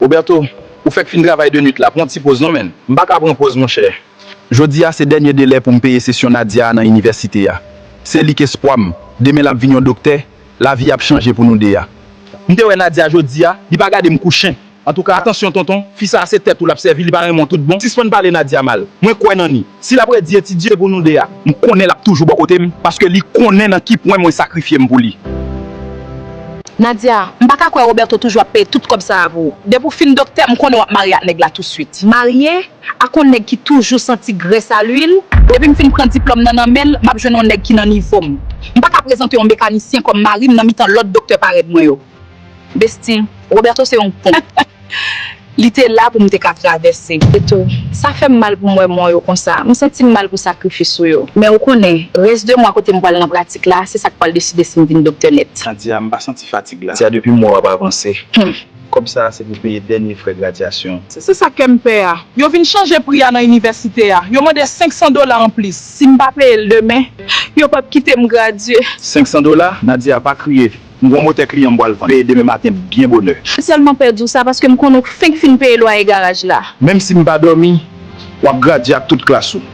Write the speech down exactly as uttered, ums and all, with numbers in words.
Roberto, ou fèk fin travay de nuit la, pran ti poz non, menn. M pa ka pran poz, monchè. Jodi a se dènye delè pou m peye sesyon Nadia a nan inivèsite a. Se li k espwa m. Demen l ap vin yon doktè, lavi ap chanje pou nou de a. M te wè Nadia jodi a, li pa gade m kou chen. Antouka, atansyon tonton, fi sa a se tèt ou l ap sèvi, li pa renmen w tout bon. Sispann pale Nadia mal. Mwen kwè nan li. Si l ap redi etidye pou nou de a, m konnen l ap toujou bò kote m, paske li konnen nan ki pwen mwen sakrifye m pou li. Nadia, m pa ka kwè Roberto toujou ap peye tout kòb sa a pou ou. Depi w fin doktè, m konnen w ap marye ak nèg la touswit. Marye ak yon nèg ki toujou santi grès a lwil? Depi m fin pran diplòm nan nan men l, m ap jwenn yon nèg ki nan nivo m. M pa ka prezante yon mekanisyen kòm mari m nan mitan lòt doktè parèy mwen yo. Besti, Roberto se yon pon. Li te la pou m te ka travèse. Eto, sa fè m mal pou m wè mò yo konsa. M santi m mal pou sakrifis ou yo. Men ou konnen, rès de mwa kote m pral nan pratik la, se sa k pral deside si m vin doktè nèt. Nadia, m pa santi fatig la. Nadia, depi m wè w ap avanse. Kòb sa a se pou peye dènye frè gradyasyon. Se sa kè m pè a. Yo vin chanje pri a nan inivèsite a. Yo mande senk san dola anplis. Si m pa peye l demen, yo p ap kite m gradye. Senk san dola? Nadia, pa kriye. M gon motè kliyan m pral vann. Peye demen maten byen bonè. M sèlman pè di w sa paske m konnen w fenk fin peye lwaye garaj la. Menm si m pa dòmi, w ap gradye ak tout klas ou.